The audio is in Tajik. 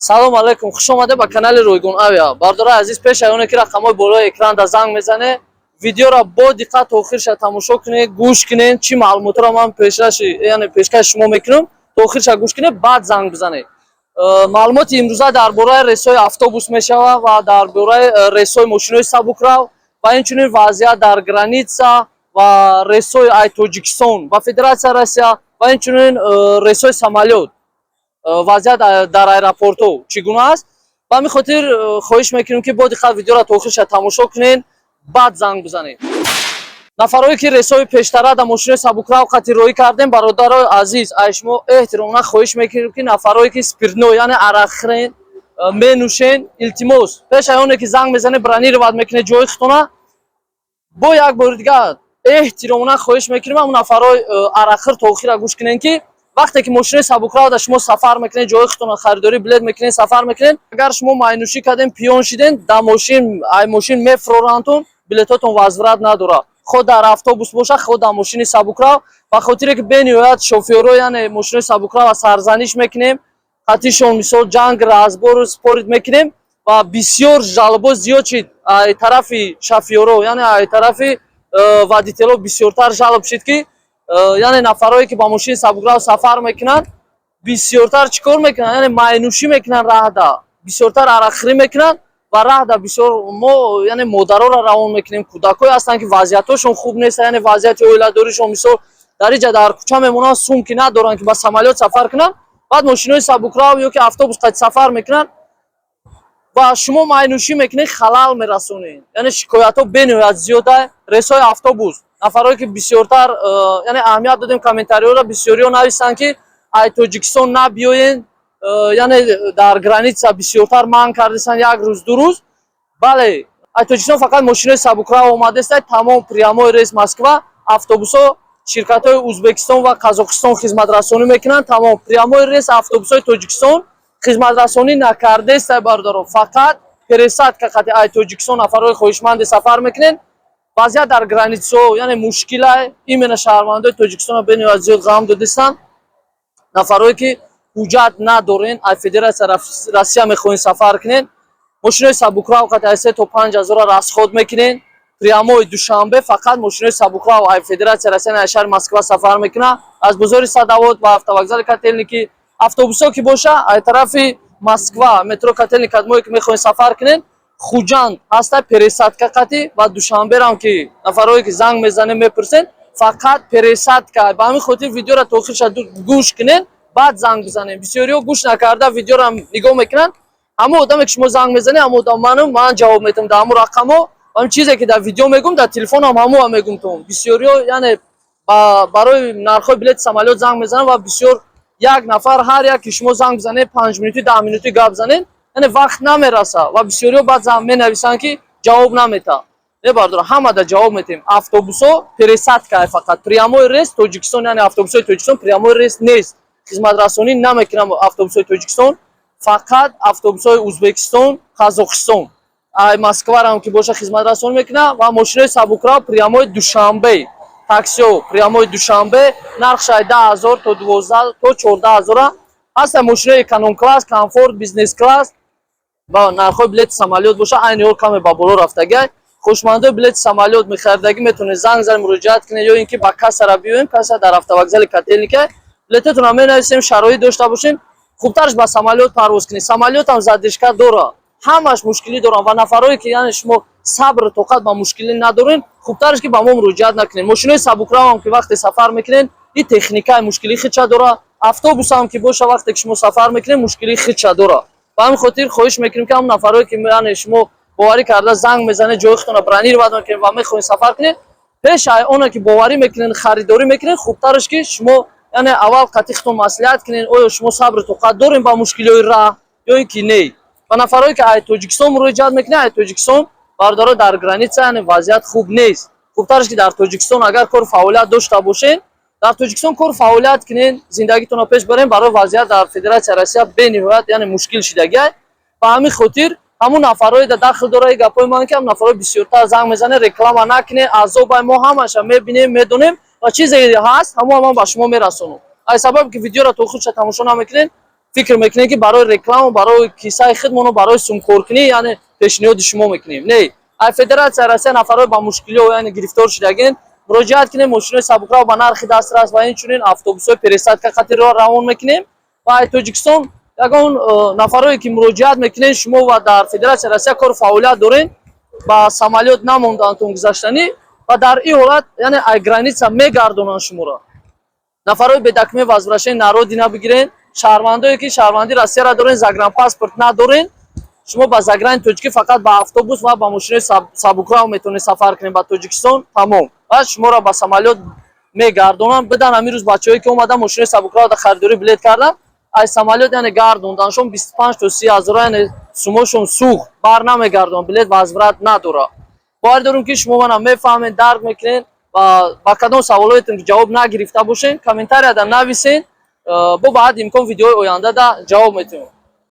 Салом алейкум, хуш омаде ба канали Ройгон Авиа. Бардораи азиз, пеш аз оне ки рақамҳои болои экранда занг мезане, видеоро бо диққат то охирша тамошо кунед, гӯш кунед, чӣ маълумотро ман пешраши, яъне пешкаши шумо мекунам, то охирша гӯш кунед, баъд занг бизанед. Маълумоти имрӯза дар бораи рейсҳои автобус мешавад ва дар бораи рейсҳои мошинои сабукрав ва инчунин вазъият дар граница ва рейсҳои ай Тоҷикистон ба Федератсияи Россия ва инчунин рейсҳои самолёт. Вазъият дар аэропортҳо чӣ гуна аст. Ба ҳамин хотир хоҳиш мекунем, ки бо диққат видеоро то охирша тамошо кунед, баъд занг бизанед. Нафарое ки рейсҳои пештара дар мошинои сабукрав қати роҳӣ кардем, бародарои азиз, ай шумо эҳтиромона хоҳиш мекунем, ки нафарое ки спиртной, яъне арақхӯрен, менӯшен, илтимос, пеш аз оне ки занг мезанед, бронировать мекунед ҷои худтона, бо як бори дигар эҳтиромона хоҳиш мекунем, ҳамон нафарҳои арақхӯр то охира гӯш кунед, ки вақте ки мошинои сабукрав дар шумо сафар мекунед, ҷои худтона харидорӣ билет мекунед, сафар мекунед, агар шумо майнӯшӣ кардем, пиён шиден, дар мошин, ай мошин мефурорандтон, билетотон возврат надорад, хо дар автобус боша, хо дар мошини сабукрав. Ба хотире ки бениҳоят шофёрҳо, яъне мошинои сабукрава сарзаниш мекунем, қатишон мисол ҷанг, разбору спорить мекунем ва бисёр жалобо зиёд шид ай тарафи шофёрҳо, яъне ай тарафи водитело бисёртар жалоб шид, ки яъне нафарое ки ба мошини сабукрав сафар мекунанд, бисёртар чӣ кор мекунанд? Яъне майнӯшӣ мекунанд, раҳда бисёртар арақхӯрӣ мекунанд ва раҳда бисёр мо, яъне модароро равон мекунем, кӯдакҳое ҳастанд, ки вазъиятҳошон хуб нест, яъне вазъияти оиладоришон, мисол, дар иҷа дар кӯча мемонанд, сумки надоранд, ки ба самолёт сафар кунанд, баъд мошинои сабукрав ё ки автобус қати сафар мекунанд ва шумо майнӯшӣ мекунед, халал мерасонед. Яъне шикоятҳо бениҳоят зиёда. Рейсҳои автобус, нафарое ки бисёртар яъне аҳамият додем, комментариҳоро бисёриҳо нависанд, ки ай Тоҷикистон набиёен, яъне дар граница бисёртар манъ кардасан як рӯз, 2 рӯз. Бале, ай Тоҷикистон фақат мошинои сабукрав омадааст, тамом, прямой рейс Москва. Автобусҳо ширкатҳои Узбекистон ва Қазоқистон хизматрасонӣ мекунанд, тамом. Прямой рейс автобусҳои Тоҷикистон хизматрасонӣ накардааст, бародаро, фақат пересадка қати ай Тоҷикистон. Нафарҳои хоҳишманде сафар мекунед, вазъият дар границаҳо, яъне мушкила, именно шаҳрвандои Тоҷикистонро бениҳоят зиёд ғам додистанд. Нафарҳое ки ҳуҷҷат надорен, аз Федератсия Россия мехоҳед сафар кунед, мошинои сабукрав қати аз 3 то 5 ҳазора расход мекунед. Прямой Душанбе фақат мошинои сабукрав аз Федератсия Россия, аз шаҳри Москва сафар мекунад, аз бозори Садовод ва автовокзали Котельники. Автобусҳо ки боша, аз тарафи Москва, метро Котельники, кадмое ки мехоҳед сафар кунед, Хуҷанд ҳаста пересадка қати ва Душанберам ки нафарҳое ки занг мезанед, мепурсед, фақат пересадка. Ба ҳамин хотир видеоро то охирша гӯш кунед, баъд занг бизанед. Бисёриҳо гӯш накарда видеоро нигоҳ мекунанд. Ҳамон одаме ки шумо занг мезанед, ҳамон одам манам, ман ҷавоб метавам дар ҳамон рақамҳо. Ҳамин чизе ки дар видео мегӯм, дар телефонам ҳамоа мегӯм. То бисёриҳо, яъне барои нархҳои билети самолёт занг мезананд ва бисёр як нафар, ҳар як ки шумо занг бизанед, 5 минутӣ, 10 минутӣ гап занед, яъне вақт намераса ва бисёриҳо баъд менависанд, ки ҷавоб наметаҳад. Не, бардора, ҳамада ҷавоб метиҳем. Автобусҳо пересадка, фақат прямой рейс Тоҷикистон, яъне автобусҳои Тоҷикистон прямой рейс нест, хизматрасонӣ намекунам автобусҳои Тоҷикистон, фақат автобусҳои Узбекистон, Қазоқистон, ай Москварам ки боша, хизматрасонӣ мекунад ва мошинои сабукрав прямой Душанбе, таксиҳо прямой Душанбе нархш ай 10 000 то 12 то 14 ҳазора ҳаста. Мошинои эконом класс, комфорт, бизнес класс ба нархҳои билети самолёт боша, айни ҳол каме ба боло рафтагиай. Хушмандои билети самолёт мехаридагӣ метавонед занг занед, муроҷиат кунед ё ин ки ба кассара биёем. Касса дар автовокзали Котельника. Билетатонро менависем, шароит дошта бошем, хубтарш ба самолёт парвоз кунед. Самолётам задержка дорад, ҳамаш мушкилӣ доранд ва нафарое ки, яъне, шумо сабру тоқат ба мушкилӣ надорен, хубтарш ки ба мо муроҷиат накунед. Мошинои сабукравам ки вақте сафар мекунед, и техникаи мушкилии худша дорад. Автобусам ки боша, вақте ки шумо сафар мекунед, мушкилии худша дорад. Ба ҳамин хотир хоҳиш мекунем, ки ҳамон нафарое ки, яъне, шумо боварӣ карда занг мезанед, ҷои худтонро бронировать мекунед ва мехоҳед сафар кунед, пеш ай оне ки боварӣ мекунед, харидорӣ мекунед, хубтараш ки шумо, яъне, аввал қатъи худтон маслиҳат кунед, оё шумо сабру тоқат дорем ба мушкилиҳои раҳ ё ин ки не. Ба нафарое ки ай Тоҷикистон муроҷиат мекунед, ай Тоҷикистон, бародаро, дар граница, яъне, вазъият хуб нест. Хубтараш ки дар Тоҷикистон агар кор фаъолият дошта бошед, дар Тоҷикистон кор фаъолият кунед, зиндагитонро пеш барен. Барои вазъият дар Федератсияи Россия бениҳоят, яъне, мушкил шидагиай. Ба ҳамин хотир ҳамун нафарое да дахл дора и гапҳои ман, ки ҳам нафарҳои бисёртар занг мезанед, реклама накунед, азобай мо ҳамаша мебинем, медонем ва чизе ҳаст, ҳамон ман ба шумо мерасонам. Аз сабабе ки видеоро то худша тамошо намекунед. Фикр мекунем, ки барои реклама, барои кисаи худмону барои сумкоркунӣ, яъне пешниҳоди шумо мекунем. Не, ай Федератсияи Россия нафарҳои ба мушкилиҳо, яъне гирифтор шудагин, муроҷиат кунем. Мошинои сабукрав ба нархи дастрас ва инчунин автобусҳои пересадка қатиро равон мекунем. Ва ай Тоҷикистон ягон нафарое ки муроҷиат мекунед шумо ва дар Федератсияи Россия кору фаъолият дорен, ба самолёт намондантон гузаштанӣ ва дар ин ҳолат, яъне ай граница мегардонанд шуморо. Нафарҳои бе документ возвращение на родина бигирен. Шаҳрвандое ки шаҳрванди Россияро дорен, загранпаспорт надорен, шумо ба заграни тоҷикӣ фақат ба автобус ва ба мошинои сабукрав метавонед сафар кунед ба Тоҷикистон, тамом. Ва шуморо ба самолёт мегардонанд. Бидан, ҳамин рӯз бачаҳое ки омадан, мошинои сабукрав да харидорӣ билет кардан, аз самолёт, яъне гардонданшон 25 то 30 ҳазор, яъне сумошон сӯхт, бар намегардонанд, билет возврат надорад. Бовар дорем, ки шумо мана мефаҳмед, дарк мекунед. Ва ба кадом саволоетон ки ҷавоб нагирифта бошед, комментарияда нависен, бо баъд имкон видеои ояндада ҷавоб метиҳем.